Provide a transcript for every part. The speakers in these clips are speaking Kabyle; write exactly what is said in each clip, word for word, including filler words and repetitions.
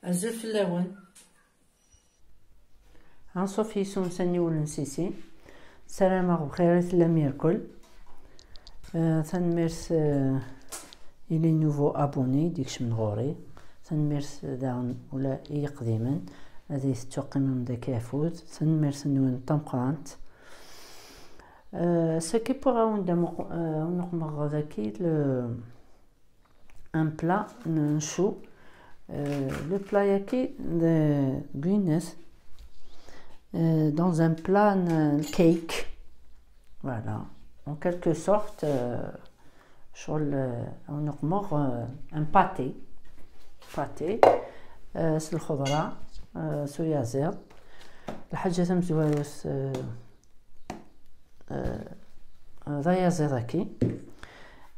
Azul fell-awen. Anṣuf yis-wen s aniwel n Sisi. Ssarameɣ bxir i tellam irkel. Eh, tanemmirt, eh, i les nouveaux abonnés d-ikecmen ɣur-i. Tanemmirt daɣen ula i yiqdimen ad iyi-tettuqqimem daki afud. Tanemmirt-nwen d tameqqrant. Eh, ass-agi wwiɣ-awen-d amuq-, eh, awen-uqmeɣ daki le, un plat n, n chou. Euh, le plat-agi d, d winnet, euh, dans un plat n cake. Voilà. En quelque sorte, euh, ccɣel, euh, awen-uqmeɣ, euh, un pâté. Pâté, euh, s lxeḍra, euh, s uyaziḍ. Lḥaǧa tamezwarut, euh, euh, d ayaziḍ-agi.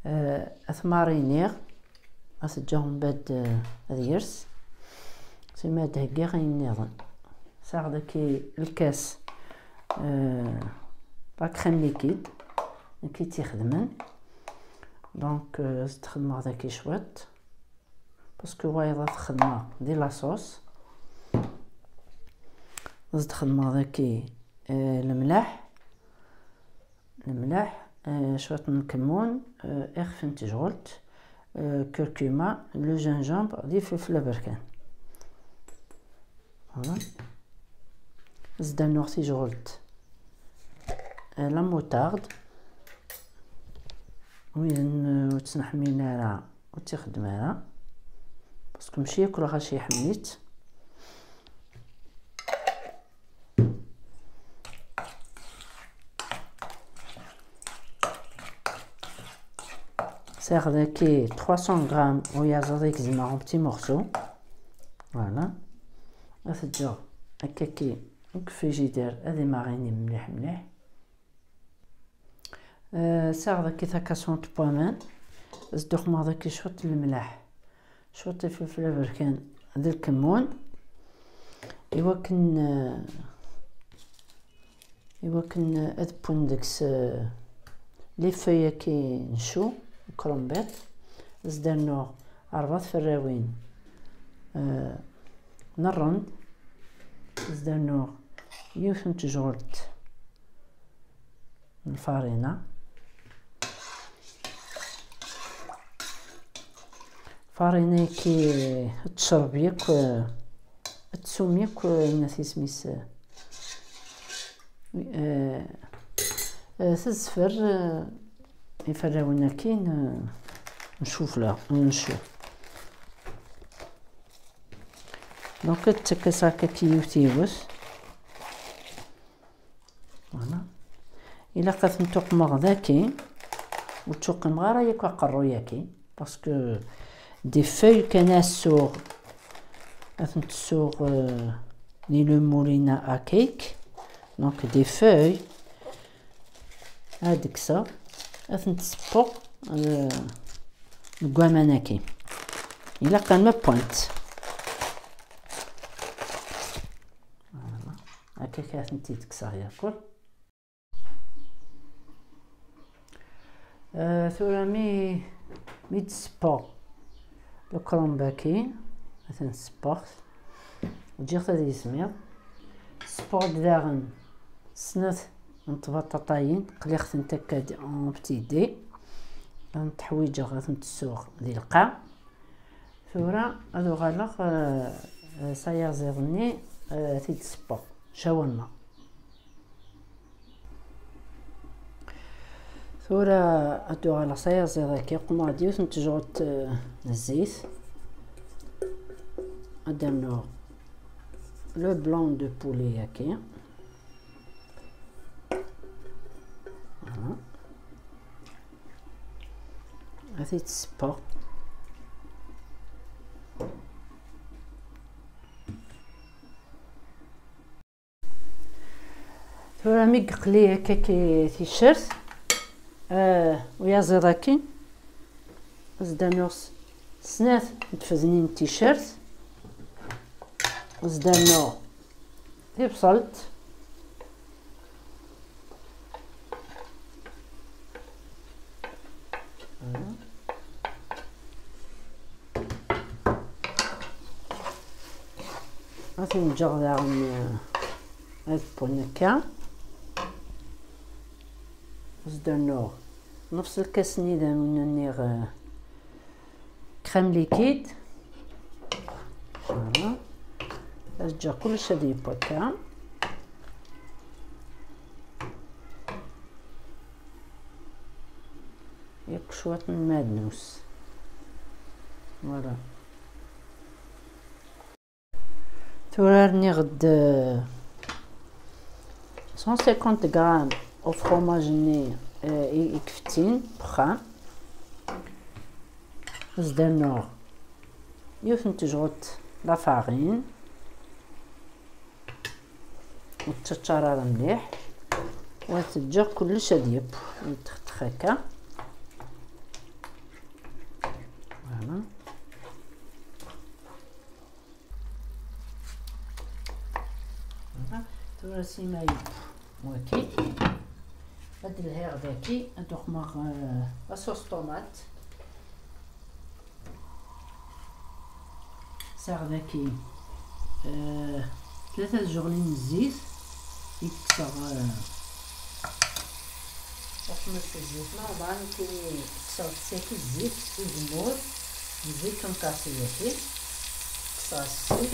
Euh, ad t-mariniɣ, ad t-ǧǧeɣ mbeɛd, euh, ad yers. Sima ad d-heggiɣ ayen nniḍen. Sɛiɣ daki lkas, euh, la crème liquide, nekk i tt-ixedmen. Donc, euh, ad t-xedmeɣ daki cwiṭ. Parce que wayeḍ ad t-xedmeɣ di la sauce. Ad t-xedmeɣ daki, euh, lemlaḥ. Lemlaḥ, euh, cwiṭ n lkemmun, euh, ixef n tejɣelt, euh, curcuma, le gingembre, d ifelfel aberkan. Voilà. Zdannuɣ tijɣelt, euh, la moutarde. Widen, euh, ur ttneḥmil ara, ur tt-ixeddem ara. Parce que mačči yakk lɣaci iḥemmel-itt. Sɛiɣ daki trois cents grammes uyaziḍ i gezmeɣ en petits morceaux. Voilà. Ad t-ǧǧeɣ akkaki deg frigidaire ad imarini mliḥ mliḥ. Euh, sɛiɣ daki takaṣunt n waman, ad s-d-uqmeɣ daki cwiṭ n lemlaḥ, cwiṭ n ifelfel aberkan d lkemmun, iwakken, euh, iwakken ad wwen deg-s, euh, les feuilles-agi n chou, crumbettes. Ad s-d-rnuɣ rebɛa tferrawin, euh, n rrend. Ad s-d-rnuɣ yiwet n tejɣelt n lfarina. Farina-agi ad tecreb yakk, ad tsum yakk, ayen isem-is, eh, eh, tezfer, eh, iferrawen-agi n, n ccufla, n ccu. Donc, ad tt-kkseɣ akka yiwet yiwet. Voilà. Ilaq ad tent-uqmeɣ daki, ur tt-uqimeɣ ara yakk aqerruy-agi, parce que des feuilles kan ad suɣ, ad tent-suɣ, euh, di le moulin à cake, donc des feuilles, ad kkseɣ, ad tent-seppuɣ, euh, deg waman-agi. Ilaq arma wwant. Voilà. Akka kan ad tent-id-kkseɣ yakk. Euh, tura mi, mi d-seppuɣ le crumbe-agi, ad ten-seppuɣ, ǧǧiɣ-t ad yezmiḍ. Seppuɣ-d daɣen snat n tbaṭaṭayin, qliɣ-tent akka en petits dés, ad tent-ḥwiǧeɣ ad tent-ssuɣ di lqaɛ. Tura ad uɣaleɣ, euh, euh, s ayaziḍ-nni, euh, ad t-id-seppuɣ, shawarma. Tura ad uɣaleɣ s ayaziḍ-agi, qmeɣ-d yiwet n tejɣelt, euh, n zzit. Ad d-rnuɣ le blanc de poulet-agi. Voilà. Ad t-id-seppuɣ. Tura mi yeqli akka ki-, ticcert, eh, uyaziḍ-agi, ad s-d-rnuɣ s-, snat n tfednin n ticcert, ad s-d-rnuɣ tibṣelt. Ad ten-ǧǧeɣ daɣen, eh, ad wwen akka. Ad s-d-rnuɣ nefs lkas n yidammen-nni, eh, crème liquide. Voilà. Ad ǧǧeɣ kullec ad yeww akka. Yakk cwiṭ n madnus. Voilà. Tura rniɣ-d, euh, cent cinquante grammes u fromage-nni, euh, i, i ifettin n uxxam. Ad s-d-rnuɣ yiwet n tejɣelt la farine. Ur tettaččar ara mliḥ. Wa teǧǧa kullec ad yeww, yettextex akka. Voilà. Voilà. Tura sima yeww waki, ad d-lhiɣ daki, ad d-uqmeɣ, euh, la sauce tomate. Sɛiɣ daki, euh, tlata tjeɣlin n zzit i kkseɣ, euh, uqmet zzit normal, nekkini kkseɣ-d saki zzit, udemmur, zzit unkasi daki. Kkseɣ zzit,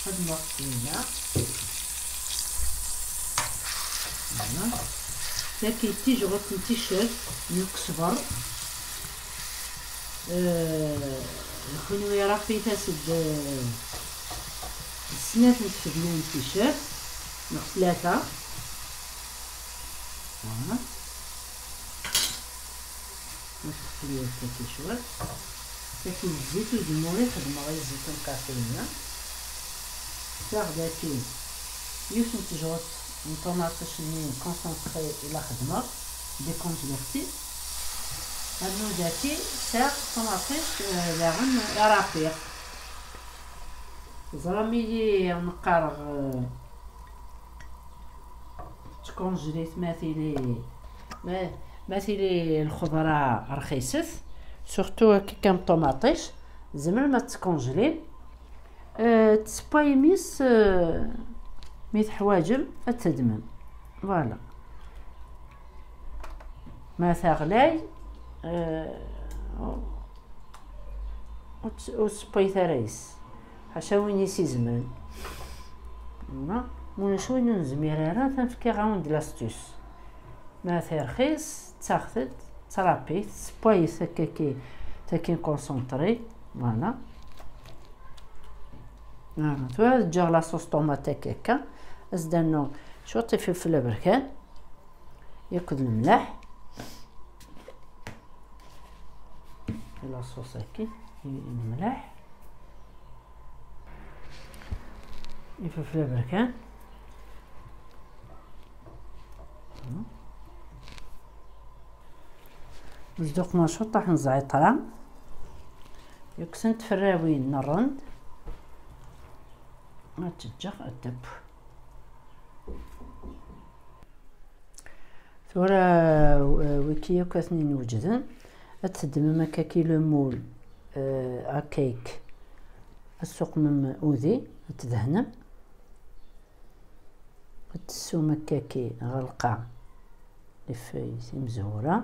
xedmeɣ-t dinna. Voilà. Tagi d tijɣelt n ticcert n ukesber. Euh, kunwi raqit-as-d, euh, snat n tfednin n ticcert neɣ tlata. Voilà. Ad teqli akka cwiṭ. Tagi d zzit udemmur i xedmeɣ i zzit n lkafeyna. Sɛiɣ daki yiwet n tejɣelt n ṭumaṭic-nni concentré i la xedmeɣ, décongelé-ɣ-tt-id. Rnu daki sɛiɣ ṭumaṭic, eh, daɣen i rapiɣ. Teẓram-iyi neqqareɣ, eh, tkunjlit ma tili, ma, ma tili lxeḍra rxiset, surtout akka kan ṭumaṭic, tzemrem ad tkunjlim. Eh, tsewwayem yis, eh, mi teḥwaǧem ad tedmem. Voilà. Ma teɣlay, eh, ur tt-, ur tsewwayet ara yis. Ḥaca win i s-izemren. Ma, ma ulac win ur nezmir ara, ad fkiɣ-awen-d l'astuce. Ma terxis, ttaɣet-d, ttrapit, tsewwayet akka ki, takin concentré. Voilà. Voilà. Tura ad ǧǧeɣ la sauce tomate akka akka. Ad s-d-rnuɣ cwiṭ ifilfel aberkan. Yakk d lemleḥ. La sauce-agi, i lemleḥ. Ifilfel aberkan. Zduq ma cwiṭ, ur ḥenẓeɛ ṭṭra. Yakk sent tferrawin n rrend. Ad tt-ǧǧeɣ ad teww. Tura, eh, wiki yakk atnin wejden. Ad teddmem akka ki le moule, eh, à cake. Ad tsuqmem udi, ad tdehnem. Ad tessum akka ki ɣer lqaɛ les feuilles timezwura.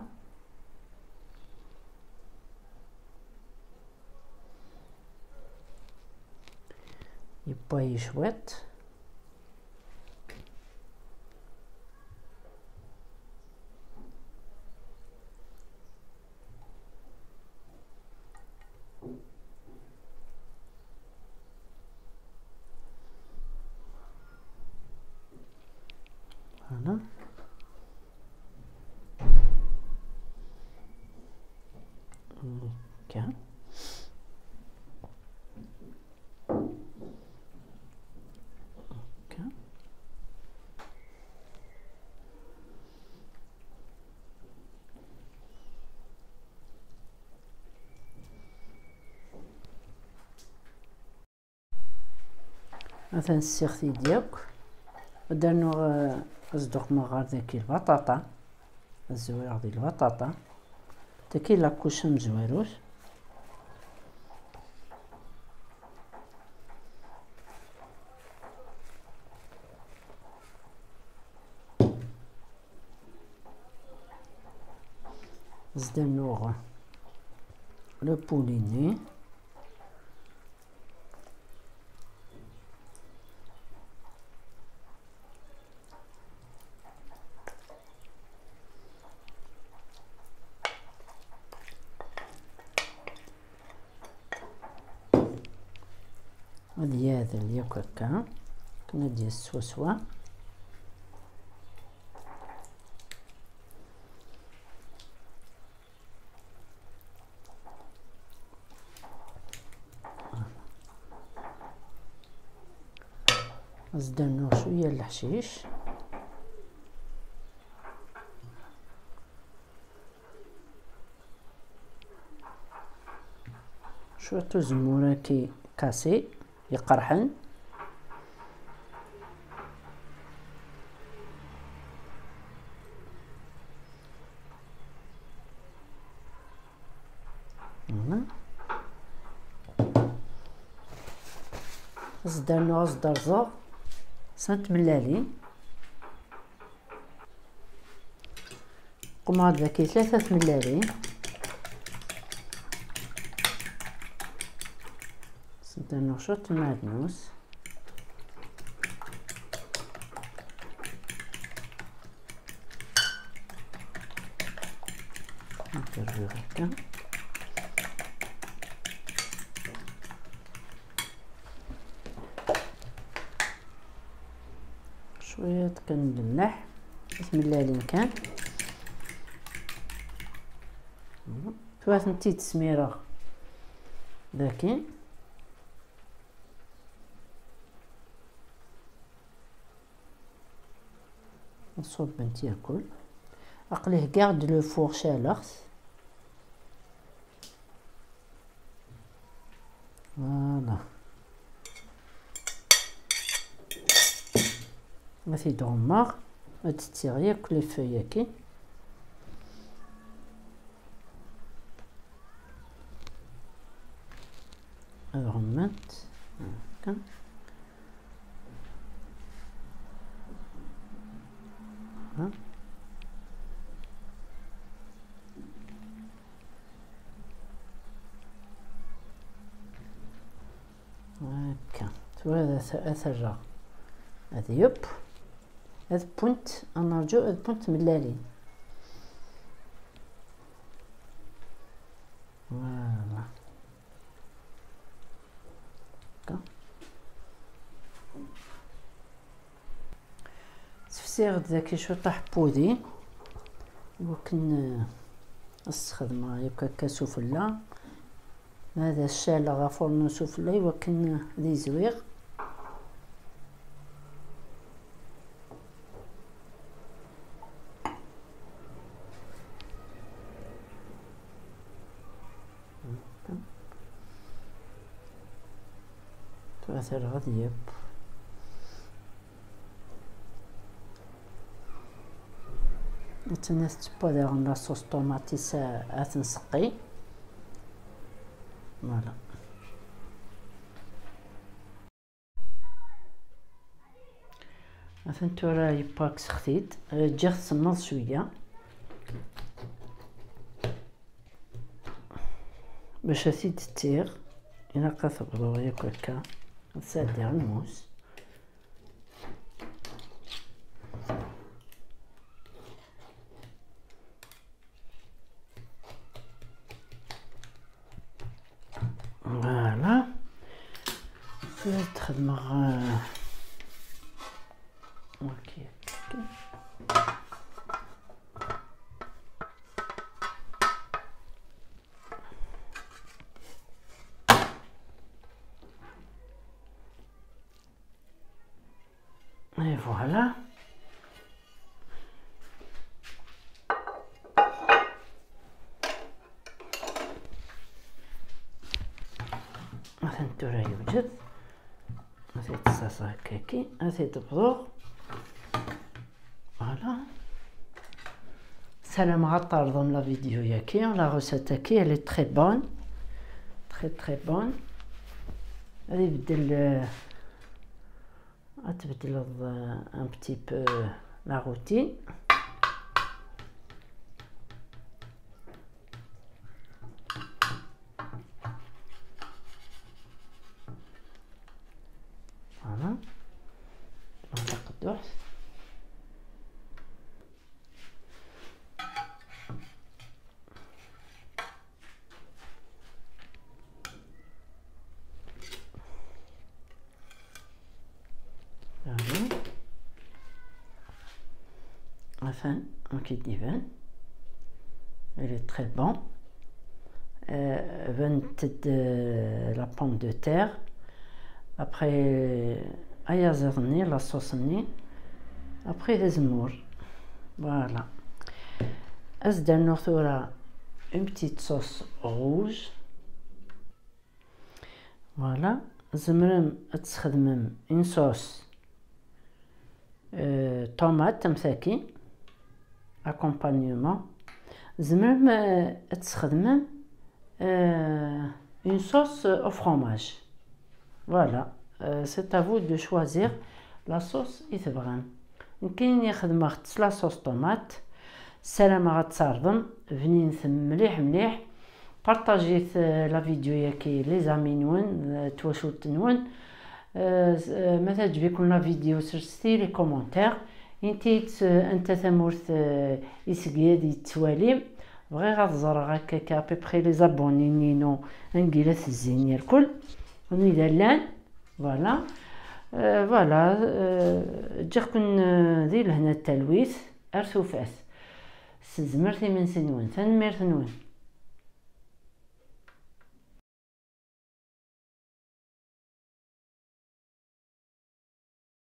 Yewwa-yi cwiṭ. Voilà. Akka. Akka. Atan ssiɣ-t-id yakk. Ad d-rnuɣ, eh, ad s-d-uqmeɣ ɣer dagi lbaṭaṭa. Ad zwireɣ di lbaṭaṭa. Tagi la couche tamezwarut. Ad nuɣ le poulet-nni. Ad yeɛdel yakk akka, akken ad d-yas swaswa. Ad s-d-rnuɣ cwiya n leḥcic. Cwiṭ uzemmur-agi kasi yeqerḥen. Mhm. Ad s-d-rnuɣ, ad s-d-rẓeɣ snat tmellalin. Qmeɣ-d dagi tlata tmellalin. Ad s-d-rnuɣ cwiṭ n lmeɛdnus. Nterwiɣ akka. Cwiṭ kan n lemleḥ, tmellalin kan. Tura ad tent-id-smireɣ dagi. Nṣubbent irkul. Aql-i heggaɣ-d le four, caleɣ-t. Voilà. Ma t-id-ɣummeɣ, ad d-ttiɣ yakk les feuilles-agi. Ad ɣumment. Akka. Ha. Akka. Tura ad t-, ad t-rreɣ ad yeww. Ad wwent, ad nerǧu ad wwent tmellalin. Voilà. Akka. Sefsiɣ-d dagi cwiṭ aḥeppudi, iwakken, eh, ad s-xedmeɣ yakk akka sufella. Ad as-caleɣ afurnu sufella iwakken ad izwiɣ. Tura terɣa ad yeww. Attan ad tettewwa daɣen la sauce tomate ad, ad tenseqqi. Voilà. Atan tura yewwa, kkseɣ-t-id. Ǧǧiɣ-t semmeḍ cwiya. Bac ad t-id-ttiɣ, ilaq ad t-bḍuɣ yakk akka. Ad sɛeddiɣ lmus. Voilà. Ad xedmeɣ, euh, ok, ok. Et voilà. Atan tura yewjed. Ad t-id-ssaseɣ akkaki, ad t-id-bḍuɣ. Voilà. Ssarameɣ ad terḍem la vidéo-yaki. La recette-agi, elle est très bonne. Très, très bonne. Ad ibeddel, euh, ad tbeddleḍ, euh, un petit peu la routine. Enfin, ok, d-iban. Elle est très bon. Euh, bant-d, euh, la pomme de terre. Après, ayaziḍ-nni, la sauce-nni. Après, d azemmur. Voilà. Ad s-d-rnuɣ tura une petite sauce rouge. Voilà. Tzemrem ad tesxedmem une sauce, euh, tomate, am tagi, accompagnement. Tzemrem, euh, ad tesxedmem, euh, une sauce au fromage. Voilà. Euh, c'est à vous de choisir la sauce i tebɣam. Nekkini xedmeɣ-tt s la sauce tomate. Ssarameɣ ad tt-tɛerḍem, bninet mliḥ mliḥ. Partagit, euh, la vidéo-yagi, les amis-nwen, euh, twacult-nwen. Euh, s-, euh, ma teɛǧeb-iken la vidéo, sserset-iyi les commentaires. Init-iyi-d, euh, anta tamurt, euh, iseg ad yettwali. Bɣiɣ ad ẓreɣ akka, à peu près, les abonnés-inu, angi la tezzin irkul. Anida llan. Voilà. Euh, voilà. Euh, ǧǧiɣ-ken, euh, di lehna d talwit. Ar tufat. S tezmert imensi-nwen. Tanemmirt-nwen.